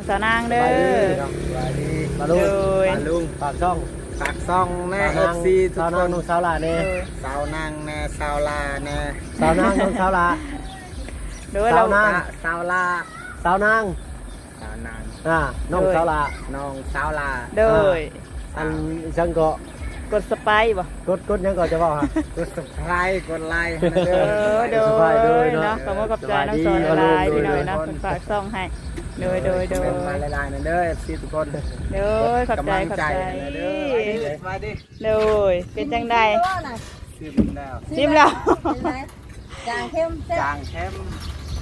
ສາວນາງເດີ ສະບາຍດີເນາະ ສະບາຍດີ ມາລຸງ ໂດຍ ມາລຸງ ຝາກຊ່ອງ ຝາກຊ່ອງແນ່ ເອັຟຊີທຸກຄົນ ສາວນາງ ນ້ອງສາວຫຼ້າແນ່ ໂດຍ ສາວນາງແນ່ ສາວຫຼ້າແນ່ ສາວນາງ ນ້ອງສາວຫຼ້າ ໂດຍ ສາວນາງ ສາວຫຼ້າ ສາວນາງ ສາວນາງ ອ່າ ນ້ອງສາວຫຼ້າ ນ້ອງສາວຫຼ້າ ໂດຍ ອ່າ ອັນ ອີຫຍັງເກາະ ກົດສະໄປບໍ່ ກົດ ກົດຫຍັງເກາະ ຈະເວົ້າຫາ ກົດສະໄຄຣບ໌ ກົດໄລ ເດີ ໂດຍ ໂດຍເນາະ ຂໍຂອບໃຈນ້ອງສອນຫຼາຍໆ ໂດຍ ພີ່ນ້ອງເນາະ ເພິ່ນຝາກຊ່ອງໃຫ້ ໂດຍ ໂດຍ ໂດຍ ມາຫຼາຍໆ ເດີ ເອັຟຊີທຸກຄົນ ໂດຍ ຂອບໃຈ ຂອບໃຈ ເດີ ໂດຍ ເປັນຈັ່ງໃດ ຊິມແລ້ວ ຊິມແລ້ວ ເປັນໄງ ຈາງເຄັມ ຈາງເຄັມ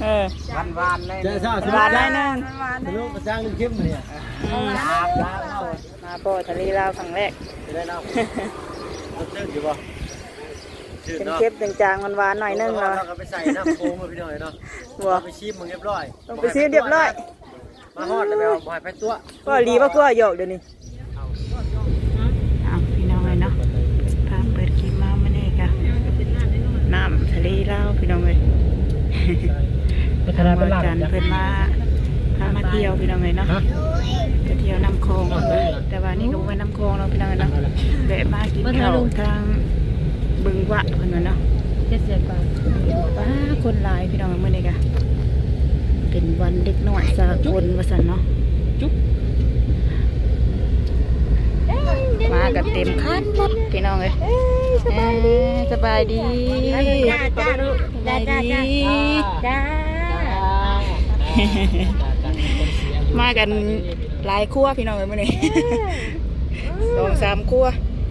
ເອີ ຫວານໆ ເລີຍ ຫວານໆ ໜ້ອຍໜຶ່ງ ສະຫຼຸບວ່າຈາງຫຼືເຄັມນີ້ ອືມ ມາພໍ້ທະເລລາວຄັ້ງແລກ ເປັນເຄັມ ຈາງໆ ຫວານໆ ໜ້ອຍໜຶ່ງ ແລ້ວເຮົາກໍໄປໃສ່ນ້ຳໂຂງ ພີ່ນ້ອງເອີຍເນາະ ບໍ່ ເຮົາໄປຊີມມັນຮຽບຮ້ອຍ ຕ້ອງໄປຊີມຮຽບຮ້ອຍ ມາຮອດແລ້ວ ບໍ່ໃຫ້ໄປຕົວະ ເວົ້າອີ່ຫຼີບໍ່ ຄືວ່າຢອກດຽວນີ້ ເອົາ ພີ່ນ້ອງເອີຍເນາະ ພາເປີດຄລິບມາມື້ນີ້ກະ ນ້ຳທະເລລາວ ພີ່ນ້ອງເອີຍ ທາງບ່າວຈັນເພິ່ນມາ ພາມາທ່ຽວ ພີ່ນ້ອງເອີຍເນາະ ໄປທ່ຽວນ້ຳຂອງ ແຕ່ວ່ານີ້ກໍບໍ່ແມ່ນນ້ຳຂອງເນາະ ພີ່ນ້ອງເອີຍເນາະ ແວະມາກິນເຂົ້າທາງ ເບິ່ງວະເພິ່ນວ່າເນາະ ເຈັດສິບບາດ ປ້າ ຄົນຫຼາຍພີ່ນ້ອງ ມື້ນີ້ກະເປັນວັນເດັກນ້ອຍສາກົນວ່າຊັ້ນເນາະ ຈຸກ ມາກັນເຕັມຄັນລົດພີ່ນ້ອງເອີຍ ເອີ ສະບາຍດີ ເອີ ສະບາຍດີ ສະບາຍດີ ຈ້າ ມາກັນ ຫຼາຍຄົວພີ່ນ້ອງເອີຍມື້ນີ້ ເອີ ສອງສາມຄົວ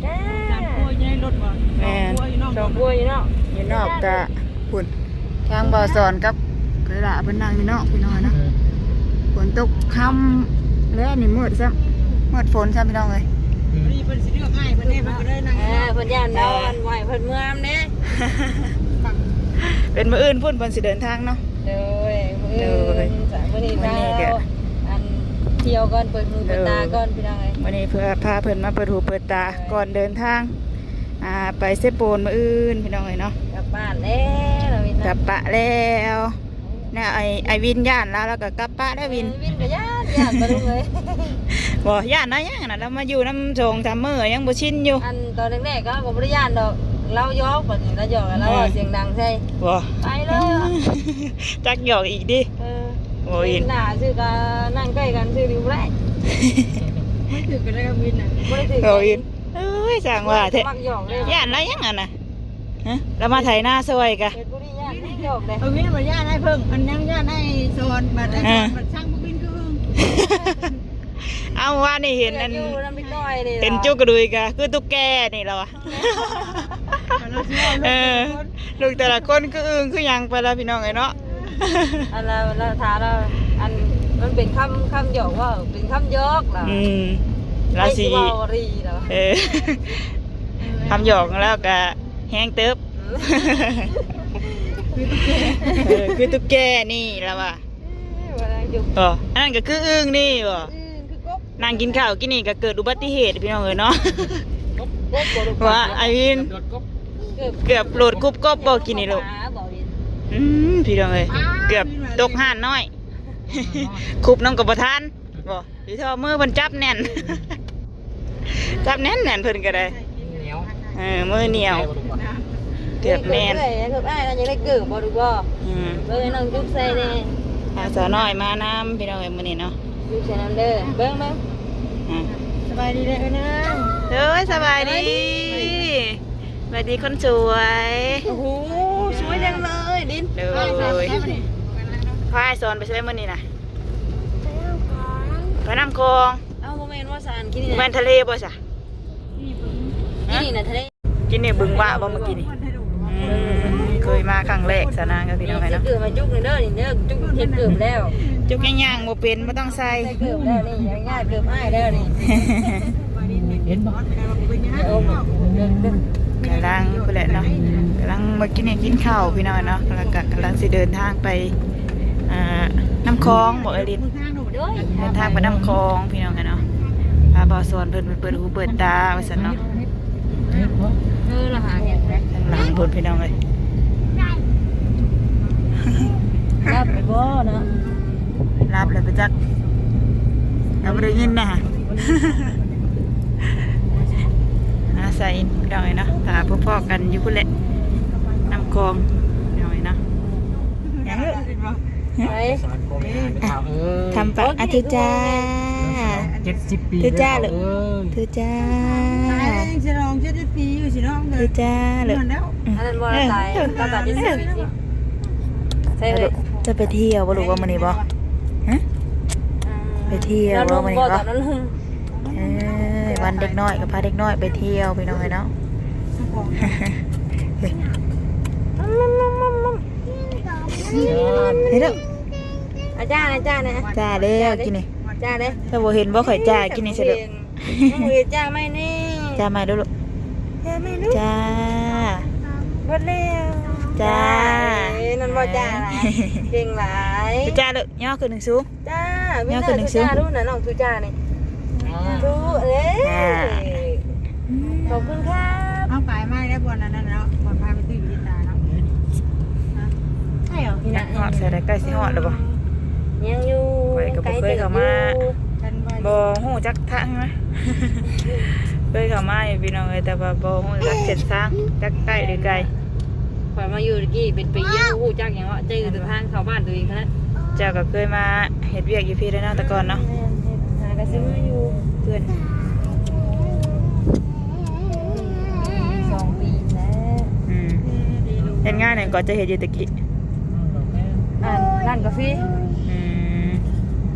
ຈ້າ ສາມຄົວຢູ່ໃນລົດບໍ່ ແມ່ນ ສອງຄົວຢູ່ນອກ ຢູ່ນອກກະພຸ້ນ ທາງບ່າວສອນກັບເອື້ອຍຫຼ້າເພິ່ນນັ່ງຢູ່ນອກພີ່ນ້ອງເນາະ ເອີ ຝົນຕົກຄ່ຳແລ້ວນີ້ ມືດຊ້ຳ ມືດຝົນຊ້ຳພີ່ນ້ອງເອີຍ ພໍດີເພິ່ນຊິເລືອກອ້າຍເພິ່ນເດ້ ເພິ່ນກໍເລີຍນັ່ງ ເອີ ເພິ່ນຢ້ານລາວ ເອີ ອັນໄຫວເພິ່ນເມືອນຳເດ້ ເປັນມື້ອື່ນພຸ້ນເພິ່ນຊິເດີນທາງເນາະ ໂດຍ ມື້ອື່ນ ໂດຍ ມື້ນີ້ ມື້ນີ້ກະ ພາລາວ ອັນ ທ່ຽວກ່ອນ ເປີດຫູເປີດຕາກ່ອນ ໂດຍ ພີ່ນ້ອງເອີຍ ມື້ນີ້ເພື່ອພາເພິ່ນມາເປີດຫູເປີດຕາ ໂດຍ ກ່ອນເດີນທາງ ອ່າ ໄປເຊໂປນມື້ອື່ນ ພີ່ນ້ອງເອີຍເນາະ ກັບບ້ານແລ້ວ ກັບປະແລ້ວ ແນວໄອ້ ໄອ້ວິນຢ້ານລາວ ລາວກໍກັບປະແລ້ວວິນ ເອີ ວິນກໍຢ້ານ ຢ້ານປະລຸງເອີຍ ບໍ່ ຢ້ານນະຫຍັງນະ ລາວມາຢູ່ນຳສອງສາມມື້ຍັງບໍ່ຊິນຢູ່ ອັນຕອນແລກໆກໍບໍ່ໄດ້ຢ້ານດອກ ລາວຢອກ ບັດນີ້ລາວຢອກ ແລ້ວລາວ ເອີ ເວົ້າສຽງດັງໃສ່ ບໍ່ ໄປເລີຍ ຈັກຢອກອີກຕິ ເອີ ບໍ່ວິນ ເຫັນໜ້າຊື່ກໍນັ່ງໃກ້ກັນຊື່ນີ້ບໍ່ໄດ້ ບໍ່ຖືກກັນແລ້ວວິນນະ ບໍ່ໄດ້ຖືກ ບໍ່ວິນ ເອີຍ ຊ່າງວ່າແທ້ ຢ້ານລາວຫຍັງຫັ້ນນະ ຮະ ລາວມາໄຖນາຊ່ອຍກະ ເຮັດບໍ່ໄດ້ຢ້ານຫຍັງດອກເດ້ ເອີ ວິນບໍ່ຢ້ານອ້າຍເພິ່ງ ມັນຍັງຢ້ານອ້າຍສອນ ບັດອ້າຍສອນ ເອີ ບັດຊ່າງບໍ່ບິນຄືອຶ່ງ ເອົາ ວານນີ້ເຫັນອັນ ເຫັນຈຸກກະດຸຍກະຄືຕຸກແກນີ້ລະວະ ເອີ ລູກແຕ່ລະຄົນຄືອຶ່ງຄືຫຍັງໄປລະ ພີ່ນ້ອງເອີຍເນາະ ອັນລະ ລະຖາລະ ອັນ ມັນເປັນຄຳ ຄຳຢອກເວົ້າ ເປັນຄຳຢອກລະ ອືມ ລາວຊິ ເວົ້າອີ່ຫຼີລະ ເອີ ຄຳຢອກລາວກະແຮງເຕີບ ເອີ ຄືຕຸກແກນີ້ລະວ່າ ເອີ ອັນນັ້ນກະຄືອຶ່ງນີ້ບໍ່ ອືມ ຄືກົບ ນັ່ງກິນເຂົ້າກິນນີ້ກໍເກີດອຸບັດຕິເຫດພີ່ນ້ອງເອີຍເນາະ ວ່າໄອ້ວິນ ເກືອບໂຫຼດກຸບກົບບໍ່ກິນນີ້ລູກ ອືມ ພີ່ນ້ອງເອີຍ ເກືອບຕົກຮ້ານນ້ອຍ ຄຸບນຳກໍບໍ່ທັນບໍ່ ອີທໍ່ມືເພິ່ນຈັບແໜ້ນ ຈັບແໜ້ນໆ ເພິ່ນກໍໄດ້ ເອີ ມືໜຽວ ເກືອບແໜ້ນ ເກືອບອ້າຍ ເກືອບອ້າຍ ຍັງໄດ້ເກີບບໍ່ລູກບໍ່ ອືມ ເບິ່ງໃຫ້ນ້ອງຈຸກໃສ່ແດ່ ພາສາວນ້ອຍມານຳ ພີ່ນ້ອງເອີຍ ມື້ນີ້ເນາະ ຢູ່ໃສ່ນຳເດີ ເບິ່ງ ເບິ່ງ ອືມ ສະບາຍດີເດີນາງ ໂດຍ ສະບາຍດີ ສະບາຍດີ ສະບາຍດີຄົນສວຍ ໂອ້ໂຫ ສວຍຈັ່ງເລີຍ ດິນ ໂດຍ ພາສອນໄປໃສມື້ນີ້ນະ ໄປນ້ຳຂອງ ເອົ້າ ບໍ່ແມ່ນວ່າສານກິນນີ້ ແມ່ນທະເລບໍ່ຊະ ກິນນີ້ນະທະເລ ກິນນີ້ບຶງວະບໍ່ມື້ກີ້ນີ້ ອືມ ເຄີຍມາຄັ້ງແລກ ສາວນາງກັບພີ່ນ້ອງເອີຍເນາະ ເກີບມາຈຸກເດີນີ້ເດີ ຈຸກເຮັດເກີບແລ້ວ ຈຸກຍັງຍ່າງບໍ່ເປັນ ບໍ່ຕ້ອງໃສ່ ເກີບແລ້ວນີ້ ຍາດເກີບອ້າຍແລ້ວນີ້ ເຫັນບໍ່ ກຳລັງພຸ້ນແຫຼະເນາະ ກຳລັງມາກິນນີ້ກິນເຂົ້າພີ່ນ້ອງເນາະ ແລ້ວກໍກຳລັງຊິເດີນທາງໄປ ອ່າ ນ້ຳຂອງບໍ່ເອີຍລິດ ເດີນທາງໄປນ້ຳຂອງພີ່ນ້ອງເອີຍເນາະ ພາບ່າວສອນເພິ່ນໄປເປີດຫູເປີດຕາວ່າຊັ້ນເນາະ ເອີ ລະຫາເຫັນໄດ໋ ທາງຫຼັງພຸ້ນພີ່ນ້ອງເອີຍ ຫຼັບໄປບໍ່ເນາະ ຫຼັບແລ້ວໄປຈັກ ບໍ່ໄດ້ຍິນນະ ອາ ສາຍອິນ ພີ່ນ້ອງເອີຍເນາະ. ຖ້າພົບພໍ້ກັນຢູ່ພຸ້ນແຫຼະ ນ້ຳຄອງ ພີ່ນ້ອງເອີຍເນາະ. ຫຍັງລູກ? ໄປ ທຳປະ ອາ ຖືຈ້າ ເຈັດສິບປີ ຖືຈ້າລູກ ເອີຍ ຖືຈ້າ ສະຫຼອງເຈັດສິບປີຢູ່ຊິເນາະ ຖືຈ້າລູກ. ອັນນັ້ນບໍ່ລະຕາຍ ລະຕາຍເຈັດສິບປີ ໃຊ່ເລີຍ. ຈະໄປທ່ຽວບໍ່ລູກ ວ່າມື້ນີ້ບໍ່? ຮະ? ອືມ ໄປທ່ຽວບໍ່ມື້ນີ້ບໍ່? ເອີ ວັນເດັກນ້ອຍກໍພາເດັກນ້ອຍໄປທ່ຽວ ພີ່ນ້ອງເອີຍເນາະ. ເຮັດເດີ ອາຈານ ອາຈານນະ ຈ້າແລ້ວກິນນີ້ ຈ້າເດ້. ເຈົ້າບໍ່ເຫັນບໍ່ ຂ້ອຍຈ້າກິນນີ້ຊະເດີ. ເຮັດຈ້າໃໝ່ແນ່ ຈ້າໃໝ່ດູລູກ ຈ້າໃໝ່ລູກ ຈ້າ ເບິດແລ້ວ ຈ້າ. ເອີ ນັ້ນບໍ່ຈ້າຫຼາຍ ເກັ່ງຫຼາຍ ຈ້າລູກ. ຍໍຂຶ້ນສູງ ຈ້າ ມີແຕ່ທູຈ້າລູກນະ ນ້ອງທູຈ້ານີ້ ອ່າ ທູເອີຍ ອ່າ ຂອບຄຸນຄັບ. ເອົາໄປມາແລ້ວ ບ່ອນອັນນັ້ນເນາະ ບ່ອນພາໄປຊື້ວິລິຕາເນາະ. ໃຊ່ເຫາະ ຮອດໃສແລ້ວ ໃກ້ຊິຮອດແລ້ວບໍ່? ຍັງຢູ່ ຂ້ອຍກໍບໍ່ເຄີຍເຂົ້າມາ ບໍ່ຮູ້ຈັກທາງນະ. ເຄີຍເຂົ້າມາຢູ່ ພີ່ນ້ອງເອີຍ ແຕ່ວ່າບໍ່ຮູ້ຈັກເສັ້ນທາງ ຈັກໃກ້ຫຼືໄກ. ຂ້ອຍມາຢູ່ຕະກີ້ເປັນປີ ຍັງບໍ່ຮູ້ຈັກຫຍັງເນາະ ຈື່ແຕ່ທາງເຂົ້າບ້ານຕົວເອງເທົ່ານັ້ນ. ເຈົ້າກໍເຄີຍມາເຮັດວຽກຢູ່ພີ້ແລ້ວເນາະ ແຕ່ກ່ອນເນາະ. ແມ່ນ ເຮັດ ຫາກໍຊິມາຢູ່ເພື່ອນສອງປີແລ້ວ. ອືມ ເຮັດງານຫຍັງກໍຈະເຮັດຢູ່ຕະກີ້? ອັນ ຮ້ານກາເຟ. ອືມ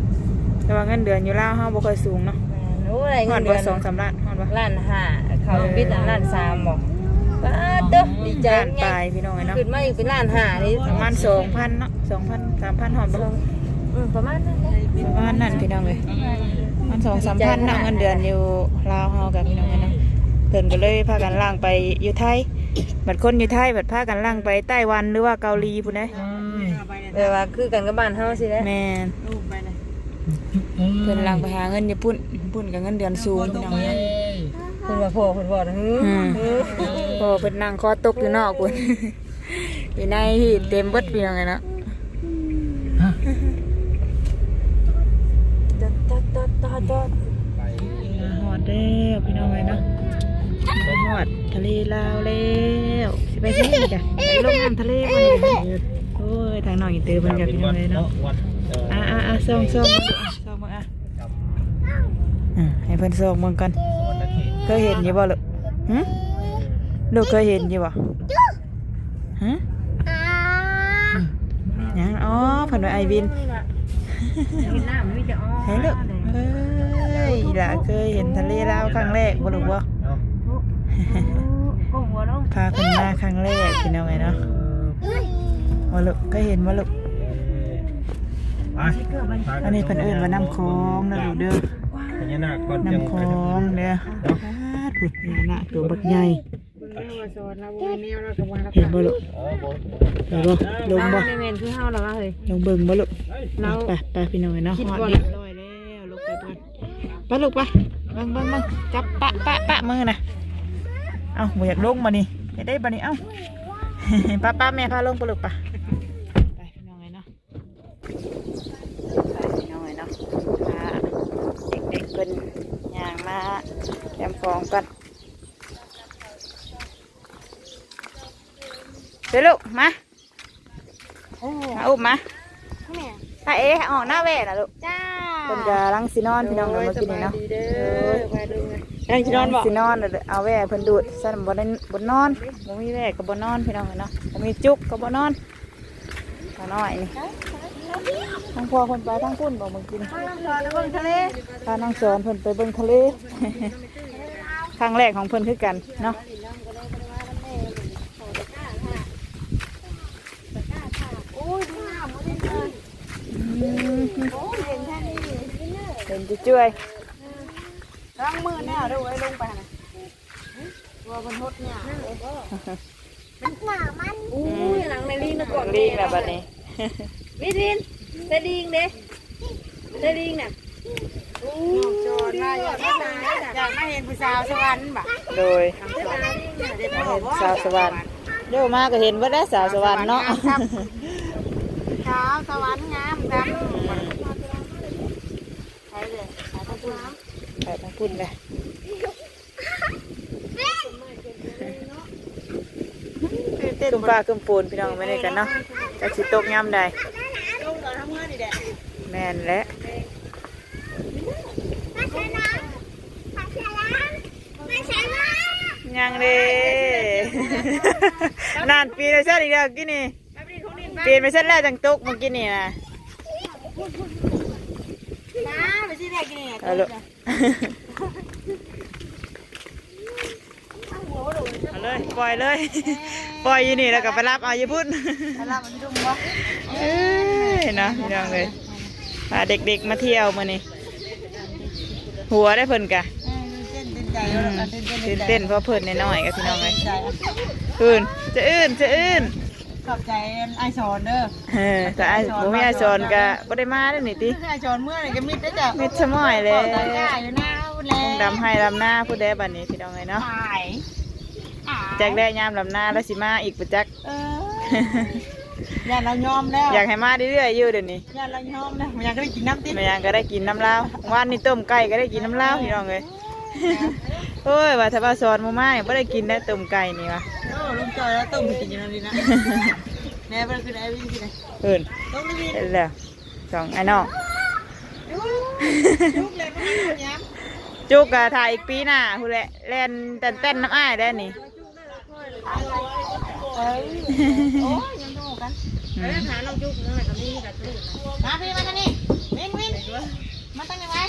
ແຕ່ວ່າເງິນເດືອນຢູ່ລາວເຮົາບໍ່ຄ່ອຍສູງເນາະ. ແມ່ນ ໂອ້ຍ ຮອດບໍ່ ສອງສາມລ້ານ ຮອດບໍ່? ລ້ານຫ້າ ເຂົ້າ ເອີ ບິດອັນລ້ານສາມບໍ່? ປາດໂທ້ ດີໃຈ ລ້ານປາຍ ພີ່ນ້ອງເອີຍເນາະ. ຂຶ້ນມາອີກເປັນລ້ານຫ້ານີ້ ປະມານສອງພັນເນາະ ສອງພັນ ສາມພັນ ຮອດບໍ່? ອືມ ປະມານນັ້ນແຫຼະ ປະມານນັ້ນ ພີ່ນ້ອງເອີຍ. ມັນສອງສາມພັນເນາະ ເງິນເດືອນຢູ່ລາວເຮົາກັບ ພີ່ນ້ອງເອີຍເນາະ. ເພິ່ນກໍເລີຍພາກັນລ່າງໄປຢູ່ໄທ ບັດຄົນຢູ່ໄທບັດພາກັນລ່າງໄປໄຕ້ຫວັນ ຫຼືວ່າເກົາຫຼີພຸ້ນເດ້. ແບບວ່າຄືກັນກັບບ້ານເຮົາຊີ້ແຫຼະ. ແມ່ນ ເພິ່ນຫຼັ່ງໄປຫາເງິນຢູ່ພຸ້ນ ພຸ້ນກໍເງິນເດືອນສູງ ພີ່ນ້ອງເອີຍ. ເພິ່ນວ່າພໍ່ເພິ່ນບໍ່ນະ ອືມ ພໍ່ເພິ່ນນັ່ງຄໍຕົກຢູ່ນອກພຸ້ນ ຢູ່ໃນຮີດເຕັມເບິດ ພີ່ນ້ອງເອີຍເນາະ. ມາຮອດແລ້ວ ພີ່ນ້ອງເອີຍເນາະ ມາຮອດທະເລລາວແລ້ວ. ຊິໄປໃສນີ້ກະ ໄປລົງນ້ຳທະເລບໍ່ນີ້? ໂອ້ຍ ທາງນ້ອງອີເຕີເພິ່ນກະ ພີ່ນ້ອງເອີຍເນາະ. ອ່າໆໆ ສ່ອງໆ ສ່ອງເບິ່ງ ອ່ະ ອ່າ ໃຫ້ເພິ່ນສ່ອງເບິ່ງກ່ອນ. ເຄີຍເຫັນຢູ່ບໍ່ລູກ? ຫຶ? ລູກເຄີຍເຫັນຢູ່ບໍ່? ຫຶ? ຫຍັງ? ອໍ ເພິ່ນວ່າອ້າຍວິນ. ເຫັນແລ້ວ ມີແຕ່ ອໍ ໃສລູກ? ເອີຍ ອີ່ຫຼ້າເຄີຍເຫັນທະເລລາວຄັ້ງແລກບໍ່ລູກ? ບໍ່ ພາເພິ່ນມາຄັ້ງແລກ ພີ່ນ້ອງເອີຍເນາະ. ບໍ່ລູກ? ເຄີຍເຫັນບໍ່ລູກ? ໄປ ອັນນີ້ເພິ່ນເອີ້ນວ່ານ້ຳຂອງເດີລູກເດີ ພະຍານາກກ່ອນ ນ້ຳຂອງເດີ. ປາດ ພຸ້ນ ພະຍານາກຕົວບັກໃຫຍ່ ເຫັນບໍ່ລູກ? ເຫັນບໍ່? ລົງບໍ່? ແມ່ນຄືເຮົາລະວ່າເຮີຍ ລົງເບິ່ງບໍ່ລູກ? ໄປ ໄປ ພີ່ນ້ອງເອີຍເນາະ ຮອດຮຽບຮ້ອຍແລ້ວ ລົງໄປເບິ່ງ. ໄປລູກໄປ ເບິ່ງ ເບິ່ງ ເບິ່ງ ຈັບປະ ປະ ປະມືນະ. ເອົ້າ ບໍ່ຢາກລົງບາດນີ້ ເຮັດໄດ້ບາດນີ້. ເອົ້າ ປະ ປະ ແມ່ພາລົງໄປລູກ ໄປ ໄປ ພີ່ນ້ອງເອີຍເນາະ. ໄປ ພີ່ນ້ອງເອີຍເນາະ ພາເດັກໆເພິ່ນຍ່າງມາແຄມຂອງກ່ອນ. ເດີລູກ ມາ ເອີ ມາອຸ້ມມາ. ແມ່ ພະເອ ອອກໜ້າແວ່ນະລູກ. ຈ້າ ເພິ່ນກຳລັງຊິນອນ ພີ່ນ້ອງເອີຍ ມື້ກີ້ນີ້ເນາະ. ໂອ້ຍ ກຳລັງຊິນອນບໍ່? ຊິນອນ ເອົາແວ່ເພິ່ນດູດຊັ້ນ ບໍ່ໄດ້ ບໍ່ນອນ ບໍ່ມີແວ່ກໍບໍ່ນອນ ພີ່ນ້ອງເນາະ ບໍ່ມີຈຸກກໍບໍ່ນອນ. ສາວນ້ອຍນີ້ ທາງພໍ່ເພິ່ນໄປທາງພຸ້ນບໍ່ມື້ກີ້ນີ້? ພານ້ອງສອນໄປເບິ່ງທະເລ ພານ້ອງສອນເພິ່ນໄປເບິ່ງທະເລ ຄັ້ງແລກຂອງເພິ່ນຄືກັນເນາະ. ໂອ້ຍ ອືມ ໂອ້ຍ ເຫັນແທ້ນີ້ ເຫັນຈຸ້ຍໆ. ລ້າງມືແນ່ເດີເວີຍ ລົງໄປຫັ້ນນະ ວ່າມັນຫົດຫຍ້າເດ້. ມັນໜາມັນ ອູ້ຍ ອືມ ຫຼັງໃນລີງນະກ່ອນ ລີງແລ້ວບັດນີ້. ວິນ ວິນ ໃສ່ລີງເດ້ ໃສ່ລີງນະ. ອູ້ຍ ຢາກມາເຫັນຜູ້ສາວສະຫວັນບາດ. ໂດຍ ສາວສະຫວັນ ໂຍມາກໍເຫັນເບິດແລ້ວ ສາວສະຫວັນເນາະ. ສາວສະຫວັນງາມຊ້ຳ ອືມ ໃສເລີຍ ສາວ ໄປທາງພຸ້ນແຫຼະ. ຄຶ້ມຟ້າຄຶ້ມຝົນພີ່ນ້ອງ ມື້ນີ້ກັນເນາະ ຈັກຊິຕົກຍາມໃດ. ແມ່ນແຫຼະ. ຍັງເດ້. ນັ້ນ ປີນໄປຊັ້ນອີກແລ້ວກີ້ນີ້. ປີນໄປຊັ້ນແລ້ວຈັ່ງຕົກມື້ກີ້ນີ້ນະ. ເອົາໂລດ. ເອົາເລີຍ ປ່ອຍເລີຍ. ປ່ອຍຢູ່ນີ້ແລ້ວກໍໄປລັບເອົາຢູ່ພຸ້ນ. ໄປລັບເອົາຢູ່ດຸ່ມບໍ່? ເອີ ເນາະ ພີ່ນ້ອງເອີຍ. ພາເດັກໆມາທ່ຽວມື້ນີ້. ຫົວໄດ້ເພິ່ນກະ ເອີ ຕື່ນເຕັ້ນໃຈ ອືມ ຕື່ນເຕັ້ນໃຈ ຕື່ນເຕັ້ນເພາະເພິ່ນນ້ອຍໆ ກັບພີ່ນ້ອງເອີຍ. ໃຈ ອື່ນ ຈະອື່ນ ຈະອື່ນ. ຂອບໃຈອ້າຍສອນເດີ. ເອີ ຖ້າອ້າຍ ອ້າຍສອນ ບໍ່ມີອ້າຍສອນ ມາສອນ ກໍບໍ່ໄດ້ມາເດ້ນີ້ຕິ. ອ້າຍສອນເມື່ອນີ້ກໍມິດເດ້ເຈົ້າ ມິດສະໝອຍແລ້ວ. ເວົ້າກັນກ້າຢູ່ນາພຸ້ນແຫຼະ ຄົງດຳໄຮ່ດຳນາພຸ້ນແຫຼະບັດນີ້ ພີ່ນ້ອງເອີຍເນາະ. ຕາຍ ຕາຍ ຈັກແລ້ວຍາມດຳນາລາວຊິມາອີກບໍ່ຈັກ. ເອີ ຢ້ານລາວຍອມແລ້ວ. ຢາກໃຫ້ມາເລື້ອຍໆຢູ່ດຽວນີ້. ຢ້ານລາວຍອມແລ້ວ ແມ່ນຫຍັງກໍໄດ້ກິນນຳຕິ ແມ່ນຫຍັງກໍໄດ້ກິນນຳລາວ. ວານນີ້ຕົ້ມໄກ່ກໍໄດ້ກິນນຳລາວ ເອີ ພີ່ນ້ອງເອີຍ. ໂອ້ຍ ວ່າຖ້າວ່າສອນບໍ່ມາ ບໍ່ໄດ້ກິນແລ້ວຕົ້ມໄກ່ນີ້ວ່າ. ໂອ້ ລຸງຈ້ອຍລາວຕົ້ມໃຫ້ກິນຢູ່ນັ້ນນີ້ນະ. ແນ່ ເພິ່ນຂຶ້ນໄອວິນຊິໄດ້ ເພິ່ນ ລົງໄອວິນ ເຫັນແລ້ວ ສອງອ້າຍນ້ອງ. ຈຸກແລ້ວ ຈຸກກໍຖ້າອີກປີໜ້າພຸ້ນແຫຼະ ແລ່ນແຕ່ນໆນຳອ້າຍແລ້ວນີ້. ເອີ ໂອ້ຍ ຍັງໂທກັນ. ອືມ ເອີ ຫານ້ອງຈຸກເນາະ ກໍມີກະຕູ້. ມາພີ່ ມາທາງນີ້ ວິນ ວິນ ມາທາງນີ້ໄວ້.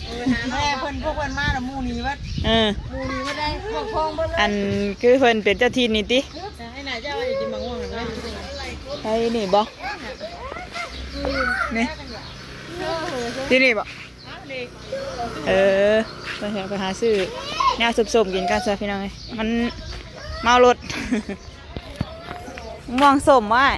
ເອີ ຫານ້ອງ ແມ່ເພິ່ນ ພວກເພິ່ນມາແລ້ວໝູ່ໜີເບິດ. ເອີ ໝູ່ໜີເບິດເລີຍ ພວກພ້ອມເບິດເລີຍ. ອັນຄືເພິ່ນເປັນເຈົ້າຖິ່ນນີ້ຕິ. ໃຫ້ໜ້າເຈົ້າໄປກິນໝາກມ່ວງຫັ້ນແຫຼະ. ໃຫ້ນີ້ບໍ່? ນີ້ ທີ່ນີ້ບໍ່? ເອີ ໄປຫາ ໄປຫາຊື້ແນວສົ້ມໆກິນກ່ອນຊະ ພີ່ນ້ອງເອີຍ ມັນເມົາລົດ. ມ່ວງສົ້ມອ້າຍ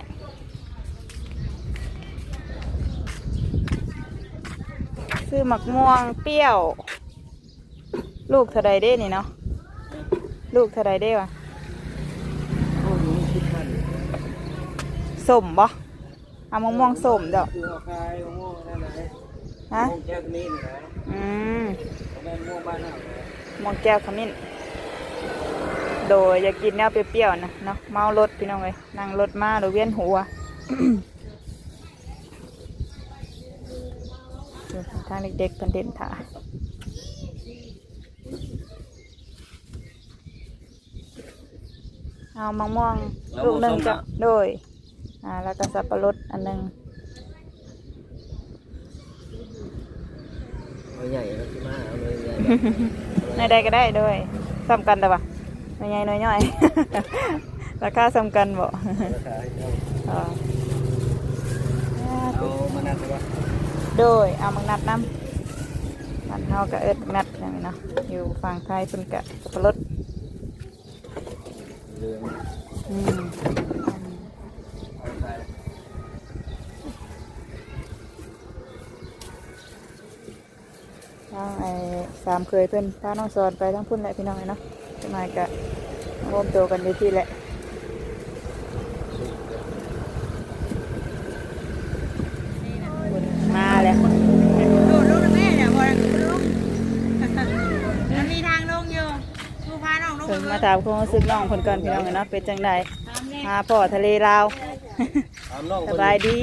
ຊື້ໝາກມ່ວງປ່ຽວ. ລູກເທົ່າໃດເດ້ນີ້ເນາະ? ລູກເທົ່າໃດເດ້ວະ? ສົ້ມບໍ່? ເອົາມະມ່ວງສົ້ມເຈົ້າ. ຄືເຮົາຂາຍມະມ່ວງນັ້ນນະ ຮະ? ມະມ່ວງແກ້ວຂະມິ້ນນະ. ອືມ ບໍ່ແມ່ນມະມ່ວງບ້ານເຮົານະ ມະມ່ວງແກ້ວຂະມິ້ນ. ໂດຍ ຢາກກິນແນວປ່ຽວໆນະເນາະ ເມົາລົດພີ່ນ້ອງເອີຍ ນັ່ງລົດມາແລ້ວວຽນຫົວ. ທາງເດັກໆເພິ່ນເຕັ້ນຖ້າ. ເອົາມະມ່ວງ ເອົາ ລູກໜຶ່ງ ໝາກສົ້ມ ເຈົ້າ ເນາະ ໂດຍ ອ່າ ແລ້ວກໍສັບປະລົດອັນໜຶ່ງ. ໜ່ວຍໃຫຍ່ເຮົາຊິມາເອົາໜ່ວຍໃຫຍ່ ໜ່ວຍໃດກໍໄດ້ ໂດຍ ສ່ຳກັນແຕ່ວ່າ ໜ່ວຍໃຫຍ່ໜ່ວຍນ້ອຍ ລາຄາສ່ຳກັນບໍ່? ລາຄາ ອໍ ເອົາໝາກນັດບໍ່? ໂດຍ ເອົາໝາກນັດນຳ ບ້ານເຮົາກໍເອີ້ນໝາກນັດ ຫຍັງນີ້ເນາະ ຢູ່ຝັ່ງໄທເພິ່ນກະສັບປະລົດ ເຫຼືອງ ອືມ ທາງໄອ້ສາມເຂີຍເພິ່ນພານ້ອງສອນໄປທາງພຸ້ນແຫຼະ ພີ່ນ້ອງເອີຍເນາະ ຈັກໜ່ອຍກະມາລວມໂຕກັນຢູ່ພີ້ແຫຼະ. ມາແລ້ວ ໂດດລົງນຳແມ່ແຫຼະ ບໍ່ໄດ້ລົງ ມັນມີທາງລົງຢູ່ ຜູ້ພານ້ອງລົງ ເພິ່ນມາຖາມຄວາມຮູ້ສຶກນ້ອງເພິ່ນກ່ອນ ພີ່ນ້ອງເອີຍເນາະ ເປັນຈັ່ງໃດ ມາພໍ້ທະເລລາວ ຖາມນ້ອງ ສະບາຍດີ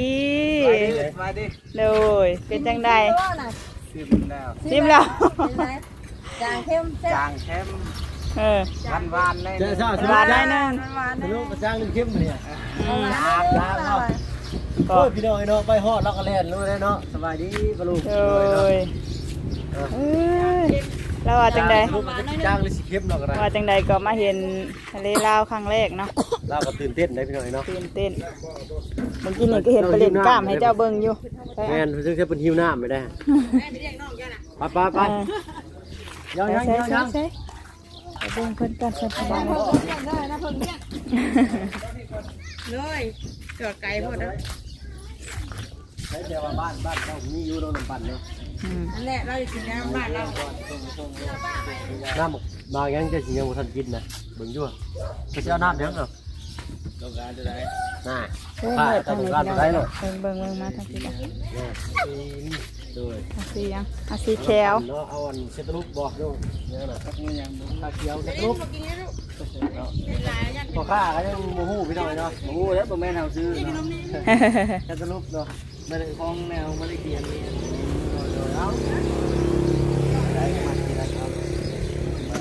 ສະບາຍດີ ສະບາຍດີ ໂດຍ ເປັນຈັ່ງໃດ? ຊິມແລ້ວ ຊິມແລ້ວ ເປັນໄງ? ຈາງເຄັມແຊບ ຈາງເຄັມ ເອີ ຫວານໆ ໜ້ອຍໜຶ່ງ ຫວານໜ້ອຍໜຶ່ງ ຫວານ ສະຫຼຸບກະຈາງຫຼືເຄັມນີ້? ອືມ ໂອ້ຍ ພີ່ນ້ອງເອີຍເນາະ ໄປຮອດລາວກະແລ່ນລົງເລີຍເນາະ ສະບາຍດີປ້າລຸງ ໂດຍ ເອີ ລາວວ່າຈັ່ງໃດ? ສະຫຼຸບກະຈາງຫຼືຊິເຄັມເນາະ ກະໄດ້ ວ່າຈັ່ງໃດກໍມາເຫັນ ທະເລລາວຄັ້ງແລກເນາະ ລາວກໍຕື່ນເຕັ້ນໄດ໋ ພີ່ນ້ອງເນາະ ຕື່ນເຕັ້ນ ມື້ກີ້ນີ້ກໍເຫັນໄປຫຼິ້ນກ້າມໃຫ້ເຈົ້າເບິ່ງຢູ່ ແມ່ນ ເພິ່ນຊິເປັນຫິວນ້ຳໄປໄດ້ ໄປໆໆ ເອີ ຍັງໆ ໄປເບິ່ງເພິ່ນກ່ອນ ສະບາຍ ໂດຍ ຈອດໄກໂພດເດີ. ໃຊ້ແຕ່ວ່າບ້ານ ບ້ານເຈົ້າມີຢູ່ເນາະ ນ້ຳປັ່ນເນາະ ອືມ ນັ້ນແຫຼະ ລາວໄດ້ກິນນ້ຳບ້ານລາວ ນ້ຳໝາກຫຍັງເຈົ້າຊິຍັງບໍ່ທັນກິນນະ ເບິ່ງຢູ່ ເຈົ້າຊິເອົານ້ຳຫຍັງເນາະ ຕ້ອງການຕົວໃດ ນະ ເອີ ຖ້າເຈົ້າຕ້ອງການຕົວໃດເນາະ ເບິ່ງໆໆ ມາທາງພີ້ ເອີ ເອີ ໂດຍ ເອົາສີຫຍັງ? ເອົາສີຂຽວເນາະ. ເອົາອັນເຊຕະລຸບບໍ່? ໂດຍ ແນວນັ້ນ ຈັກແມ່ນຫຍັງ ຂາຂຽວເຊຕະລຸບເນາະ. ພໍ່ຄ້າກໍຍັງບໍ່ຮູ້ ພີ່ນ້ອງເອີຍເນາະ. ບໍ່ຮູ້ແລ້ວ ບໍ່ແມ່ນເຮົາຊື້ເນາະ. ເຊຕະລຸບເນາະ ບໍ່ໄດ້ຂອງແນວ ບໍ່ໄດ້ຂຽນນີ້. ໂດຍ ໂດຍ ເອົາ ໄດ້ ໄດ້ ໄດ້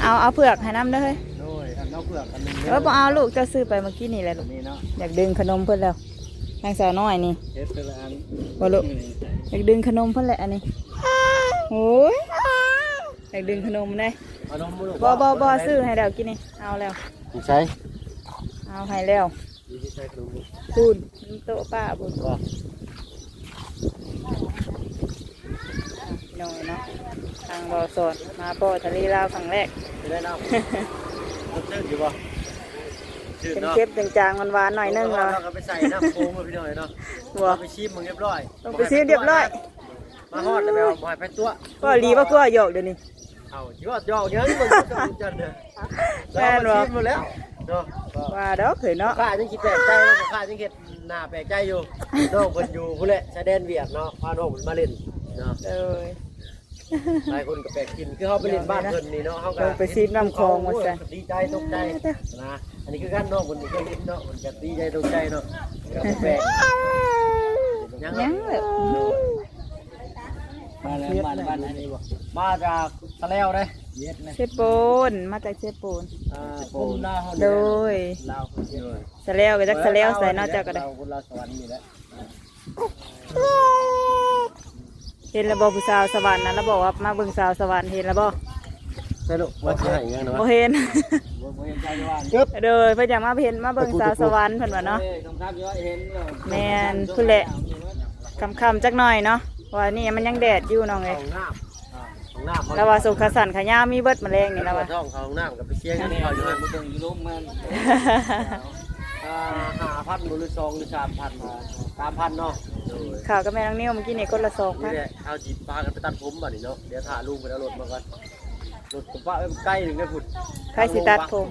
ເອົາ ເອົາເຜືອກໃຫ້ນຳເດີເຮີ້ຍ. ໂດຍ ອັນເອົາເຜືອກອັນໜຶ່ງເດີ. ເອີ ບໍ່ເອົາລູກ ເຈົ້າຊື້ໄປມື້ກີ້ນີ້ແຫຼະລູກ. ນີ້ເນາະ ຢາກດຶງຂະໜົມເພິ່ນແລ້ວ ທາງສາວນ້ອຍນີ້. ເຮັດເປັນລະອັນ ບໍ່ລູກ ອືມ ຢາກດຶງຂະໜົມເພິ່ນແຫຼະອັນນີ້. ໂອ້ຍ ຢາກດຶງຂະໜົມເດ້. ເອົານົມບໍ່ລູກ? ບໍ່ ບໍ່ ບໍ່ ຊື້ໃຫ້ແລ້ວກີ້ນີ້ ເອົາແລ້ວ. ຢູ່ໃສ? ເອົາໃຫ້ແລ້ວ. ຢູ່ໃສຂະໜົມລູກ? ພຸ້ນ ໂຕະປ້າພຸ້ນ. ບໍ່ ພີ່ນ້ອງເນາະ ທາງບໍ່ສອນມາພໍ້ທະເລລາວຄັ້ງແລກ. ໄປໄດ້ເນາະ ມັນຈືດຢູ່ບໍ່? ຈືດເນາະ ເຄັມໆ ຈາງໆ ຫວານໆ ໜ້ອຍໜຶ່ງ. ເອົາ ເນາະ ເອົາໄປໃສ່ນ້ຳໂຂງເນາະ ພີ່ນ້ອງເອີຍເນາະ. ບໍ່ ເອົາໄປຊີມເບິ່ງຮຽບຮ້ອຍ. ຕ້ອງໄປຊີມຮຽບຮ້ອຍ. ມາຮອດແລ້ວແບບວ່າບໍ່ໃຫ້ໃຜຕົວະ. ເວົ້າອີ່ຫຼີບໍ່ ຄືວ່າຫຍອກດຽວນີ້. ເອົາ ຊິວ່າຫຍອກຫຍັງ ບໍ່ຮູ້ຈັກເດີ. ແມ່ນບໍ່? ລາວມາຊີມໝົດແລ້ວເນາະ. ວ່າດອກເຮີ້ຍເນາະ ຂ້າຍັງຊິແປກໃຈເນາະ. ຂ້າຍັງເຮັດໜ້າແປກໃຈຢູ່. ນ້ອງເພິ່ນຢູ່ພຸ້ນແຫຼະ ຊາຍແດນຫວຽດເນາະ ພານ້ອງເພິ່ນມາຫຼິ້ນເນາະ. ໂດຍ ຫຼາຍຄົນກໍແປກຖິ່ນ ຄືເຮົາໄປຫຼິ້ນບ້ານເພິ່ນນີ້ເນາະ ເຮົາກໍໄປຊີມນ້ຳຂອງວ່າຊັ້ນ. ໂອ້ຍ ດີໃຈຕົກໃຈນະ. ອັນນີ້ຄືກັນເນາະ ເພິ່ນກໍເຫັນເນາະ ເພິ່ນກໍດີໃຈຕົກໃຈເນາະ. ກໍແປກ ຍັງ ຍັງເລີຍ. ມາແລ້ວ ມາແລ້ວ ມາແລ້ວ ມາຈາກສະແລວເດ້. ເຊໂປນ ມາຈາກເຊໂປນ. ອ່າ ໂປນ ໂດຍ ສະແລວກໍຈັກສະແລວໃສເນາະ ເຈົ້າກໍໄດ້. ເຫັນແລ້ວບໍ່ ຜູ້ສາວສະຫວັນນະ ລາວບອກວ່າມາເບິ່ງສາວສະຫວັນ ເຫັນແລ້ວບໍ່? ໃຊ່ລູກ ວ່າຊິໃຫ້ຫຍັງນະ? ບໍ່ເຫັນ ບໍ່ ບໍ່ເຫັນສາວສະຫວັນ. ໂດຍ ເພິ່ນຢາກມາເຫັນ ມາເບິ່ງສາວສະຫວັນ ເພິ່ນວ່າເນາະ. ແມ່ນ ພຸ້ນແຫຼະ ຄ່ຳໆ ຈັກໜ້ອຍເນາະ ເພາະວ່ານີ້ມັນຍັງແດດຢູ່ນ້ອງເອີຍ. ຫ້ອງນ້ຳ ຫ້ອງນ້ຳ ລາວວ່າສົ່ງຂາສັ້ນຂາຍາວມີເບິດ ມາແລງນີ້ລາວວ່າ. ເຂົ້າຫ້ອງນ້ຳກໍໄປເສຍເງິນເຂົາຢູ່ຫັ້ນ ບໍ່ເບິ່ງຢູ່ໂລງມັນ. ອ່າ ຫ້າພັນບໍ່ ຫຼື ສອງ ຫຼື ສາມພັນ ສາມພັນເນາະ. ໂດຍ ຂ້າກັບແມ່ນ້ອງນິວມື້ກີ້ນີ້ຄົນລະສອງພັນ. ນີ້ແຫຼະ ເຮົາຊິພາກັນໄປຕັດຜົມບັດນີ້ເນາະ. ດຽວຖ້າລຸງເພິ່ນເອົາລົດມາກ່ອນ ລົດກະບະໄກໜຶ່ງເດ້ພຸ້ນ. ໃຜຊິຕັດຜົມ?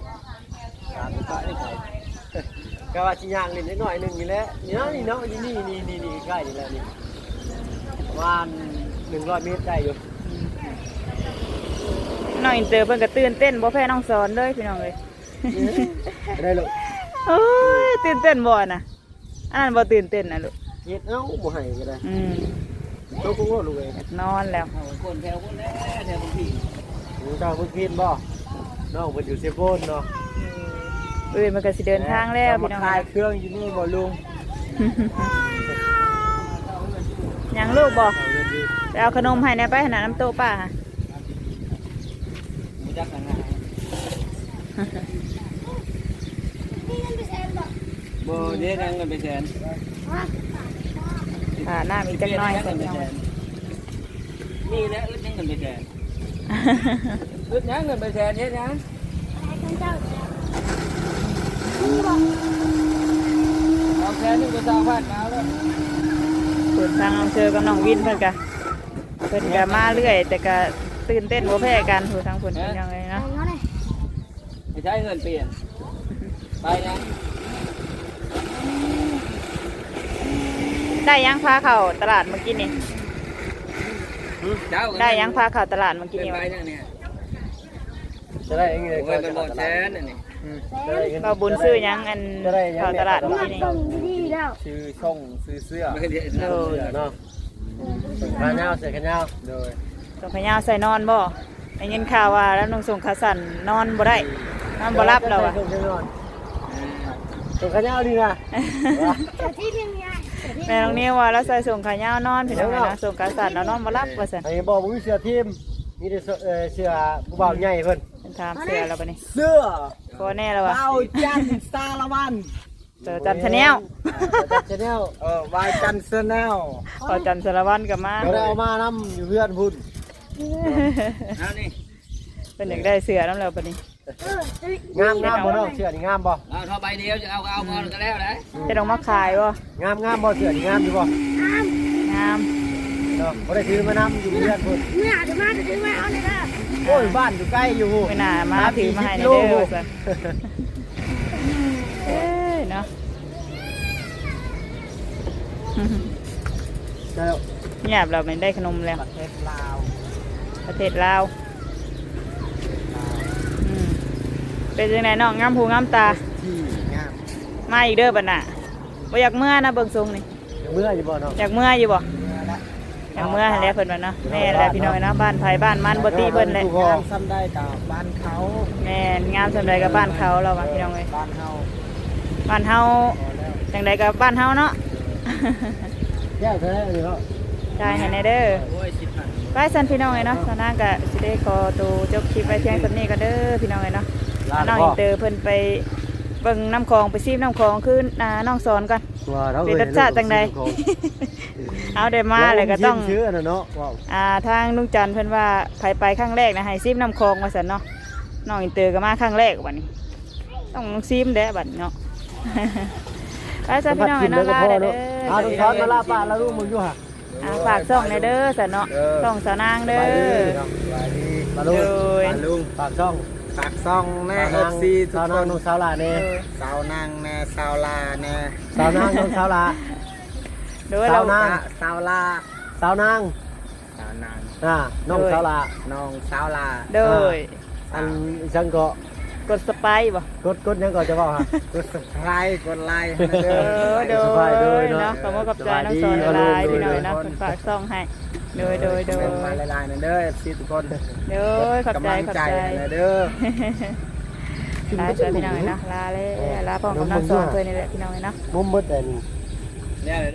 ກະວ່າຊິຍ່າງຫຼິ້ນໄດ້ໜ້ອຍໜຶ່ງນີ້ແຫຼະ ນີ້ເນາະ ນີ້ເນາະ ນີ້ ນີ້ ນີ້ ນີ້ ນີ້ ໃກ້ໆ ນີ້ແຫຼະ ນີ້ ປະມານໜຶ່ງຮ້ອຍເມດໄດ້ຢູ່. ນ້ອງອິນເຕີເພິ່ນກໍຕື່ນເຕັ້ນບໍ່ແພ້ນ້ອງສອນເລີຍ ພີ່ນ້ອງເອີຍ. ໄດ້ລູກ. ໂອ້ຍ ຕື່ນເຕັ້ນບໍ່ນະ? ອັນນັ້ນບໍ່ຕື່ນເຕັ້ນນະລູກ. ເຮັດເອົາ ບໍ່ໃຫ້ກໍໄດ້. ອືມ ຕົກລົງໂລດລູກເອີຍ. ນອນແລ້ວ. ເອົາຄົນແຖວພຸ້ນແຫຼະ ແຖວພຸ້ນພີ້. ເຈົ້າເພິ່ນພີ້ນບໍ່? ນ້ອງເພິ່ນຢູ່ເຊໂປນເນາະ. ເອີ ມື້ອື່ນມັນກໍຊິເດີນທາງແລ້ວ ເອີ ພີ່ນ້ອງ. ມາຂາຍເຄື່ອງຢູ່ນີ້ບໍ່ລຸງ? ຍັງລູກບໍ່? ໄປເອົາຂະໜົມໃຫ້ແດ່ໄປຫັ້ນນະ ນຳໂຕະປ້າ. ບໍ່ຈັກທາງນະ. ມີເງິນໄປແສນບໍ່? ບໍ່ເດ້ ຍັງເງິນໄປແສນ. ຫານ້ຳອີກຈັກໜ້ອຍ. ມີແລ້ວ ອຶດຍັງເງິນໄປແສນ. ອຶດຫຍັງເງິນໄປແສນ ເຮັດຫຍັງ? ເອົາແສນໜຶ່ງໄປຊາວພັນ ມາເລີຍ. ເພິ່ນທາງນ້ອງເຊີກັບນ້ອງວິນເພິ່ນກະ ເພິ່ນກະມາເລື້ອຍ ແຕ່ກະຕື່ນເຕັ້ນບໍ່ແພ້ກັນ. ຜູ້ທາງເພິ່ນເປັນຫຍັງເລີຍເນາະ. ໄປໃຊ້ເງິນປ່ຽນ ໄປຫຍັງ? ໄດ້ຫຍັງພາເຂົ້າຕະຫຼາດມື້ກີ້ນີ້? ຫຶ? ເຈົ້າ ໄດ້ຫຍັງພາເຂົ້າຕະຫຼາດມື້ກີ້ນີ້? ເປັນໄປຫຍັງນີ້? ຈະໄດ້ເງິນ ໂອ້ຍ ມັນບໍ່ແສນອັນນີ້. ອືມ ຈະໄດ້ເງິນ ບ່າວບຸນຊື້ຫຍັງ ອັນ ຈະໄດ້ຫຍັງ ເຂົ້າຕະຫຼາດມື້ກີ້ນີ້? ຊື້ຊ່ອງ ຊື້ເສື້ອ. ໂດຍ ເນາະ. ຂາຍາວ ເສື້ອຂາຍາວ. ໂດຍ ສົ່ງຂາຍາວໃສ່ນອນບໍ່? ໄດ້ຍິນຂ່າວວ່າລາວນຸ່ງສົ່ງຂາສັ້ນນອນບໍ່ໄດ້ ນອນບໍ່ຫຼັບລາວວ່າ. ສົ່ງຂາຍາວນີ້ນະ ແມ່ນ້ອງນິວວ່າລາວໃສ່ສົ່ງຂາຍາວນອນ ພີ່ນ້ອງເອີຍນະ. ສົ່ງຂາສັ້ນລາວນອນບໍ່ຫຼັບວ່າຊັ້ນ. ໄອ້ບໍ່ ບໍ່ມີເສື້ອທີມ ມີແຕ່ເສື້ອ ເອີ ເສື້ອຜູ້ບ່າວໃຫຍ່ເພິ່ນ. ເພິ່ນຖາມເສື້ອລາວບັດນີ້ ເສື້ອ ຂໍແດ່ລາວວ່າ ບ່າວຈັນສາລະວັນ. ເຈົ້າຈັນຊາແນວ ເຈົ້າຈັນຊາແນວ. ເອີ ບ່າວຈັນຊາແນວ ບ່າວຈັນສາລະວັນກໍມາ. ບໍ່ໄດ້ເອົາມານຳຢູ່ເຮືອນພຸ້ນ. ເອົານີ້ ເພິ່ນຢາກໄດ້ເສື້ອນຳແລ້ວບັດນີ້. ງາມ ງາມບໍ່ນ້ອງ? ເສື້ອນີ້ງາມບໍ່? ເອົາເທົ່າໃບດຽວ ຈະເອົາກໍເອົາ ບໍ່ກໍແລ້ວໄດ໋. ເຮັດອອກມາຂາຍບໍ່? ງາມ ງາມບໍ່? ເສື້ອນີ້ງາມຢູ່ບໍ່? ງາມ ງາມເນາະ. ບໍ່ໄດ້ຖືມານຳຢູ່ເຮືອນພຸ້ນ. ມື້ໜ້າຈະມາ ຈະຖືມາເອົາແດ່ເດີ. ໂອ້ຍ ບ້ານຢູ່ໃກ້ຢູ່ພຸ້ນ. ມື້ໜ້າມາຖືມາໃຫ້ແດ່ເດີວ່າຊັ້ນ. ເອີຍເນາະ ເຈົ້າ. ງຽບແລ້ວ ແມ່ນໄດ້ຂະໜົມແລ້ວ. ປະເທດລາວ ປະເທດລາວ. ອືມ ເປັນຈັ່ງໃດນ້ອງ ງາມຫູງາມຕາ? ທີ່ງາມ. ມາອີກເດີບັດໜ້າ. ບໍ່ຢາກເມືອນະ ເບິ່ງຊົງນີ້. ຢາກເມືອຢູ່ບໍ່ນ້ອງ? ຢາກເມືອຢູ່ບໍ່? ເມືອລະ ຢາກເມືອຫັ້ນແຫຼະເພິ່ນວ່າເນາະ. ແມ່ນແຫຼະພີ່ນ້ອງເອີຍເນາະ ບ້ານໃຜບ້ານມັນ ບໍ່ຕິເພິ່ນແຫຼະ. ງາມສ່ຳໃດກໍບ້ານເຂົາ. ແມ່ນ ງາມສ່ຳໃດກໍບ້ານເຂົາ ລາວວ່າພີ່ນ້ອງເອີຍ. ບ້ານເຮົາ ບ້ານເຮົາ ຈັ່ງໃດກໍບ້ານເຮົາເນາະ. ແກ້ວແທ້ນີ້ເນາະ. ຈ່າຍໃຫ້ແດ່ເດີ. ໂອ້ຍ ສິບພັນ. ໄປຊັ້ນພີ່ນ້ອງເອີຍເນາະ ສາວນາງກໍຊິໄດ້ຂໍໂຕຈົບຄລິບໄວ້ພຽງສ່ຳນີ້ກ່ອນເດີພີ່ນ້ອງເອີຍເນາະ. ນ້ອງອິນເຕີເພິ່ນໄປເບິ່ງນ້ຳຂອງ ໄປຊີມນ້ຳຂອງຄື ອ່າ ນ້ອງສອນກ່ອນ ວ່າເຮົາ ເປັນລົດຊາດຈັ່ງໃດ? ເຮົາໄດ້ມາແລ້ວກໍຕ້ອງ ເນາະ ອ່າ ທາງລຸງຈັນເພິ່ນວ່າໃຜໄປຄັ້ງແລກນະ ໃຫ້ຊີມນ້ຳຂອງວ່າຊັ້ນເນາະ. ນ້ອງອິນເຕີກໍມາຄັ້ງແລກບັດນີ້ ຕ້ອງຊີມແດ່ບັດນີ້ເນາະ. ໄປຊະພີ່ນ້ອງເອີຍເນາະ ລາແດ່ເດີ. ອ່າ ສອນມາລາປ້າລາລຸງເບິ່ງຢູ່ຫະ. ອ່າ ຝາກຊ່ອງແດ່ເດີຊັ້ນເນາະ ເອີ ຊ່ອງສາວນາງເດີ. ສະບາຍດີພີ່ນ້ອງ ສະບາຍດີປ້າລຸງ. ໂດຍ ປ້າລຸງ ຝາກຊ່ອງ ຝາກຊ່ອງແດ່ ເອັຟຊີທຸກຄົນ. ສາວນາງ ນ້ອງສາວຫຼ້າແດ່. ເອີ ສາວນາງແດ່ ສາວຫຼ້າແດ່. ສາວນາງ ນ້ອງສາວຫຼ້າ. ໂດຍ ສາວນາງ ສາວຫຼ້າ ສາວນາງ ສາວນາງ ອ່າ ນ້ອງສາວຫຼ້າ ນ້ອງສາວຫຼ້າ. ໂດຍ ອ່າ ອັນອີຫຍັງເກາະ ກົດສະໄປບໍ່ ກົດ ກົດຫຍັງເກາະ ຈະເວົ້າຫາ ກົດສະໄຄຣບ໌ ກົດໄລໃຫ້ແດ່ເດີ. ເອີ ໂດຍ ສະບາຍດີເນາະ ເນາະ ຂອບຄຸນຂອບໃຈນ້ອງສອນຫຼາຍໆ ພີ່ນ້ອງເອີຍເນາະ ເພິ່ນຝາກຊ່ອງໃຫ້. ໂດຍ ໂດຍ ໂດຍ ມາຫຼາຍໆແດ່ເດີ ເອັຟຊີທຸກຄົນ. ໂດຍ ຂອບໃຈ ຂອບໃຈ ໃຫ້ແດ່ເດີ. ໄປຊະພີ່ນ້ອງເອີຍເນາະ ລາແລ້ວ ລາພ້ອມກັບນ້ອງສອນເພິ່ນນີ້ແຫຼະ ພີ່ນ້ອງເອີຍເນາະ. ມຸມເບິດແດ່ນີ້ ແລ້ວເດີ.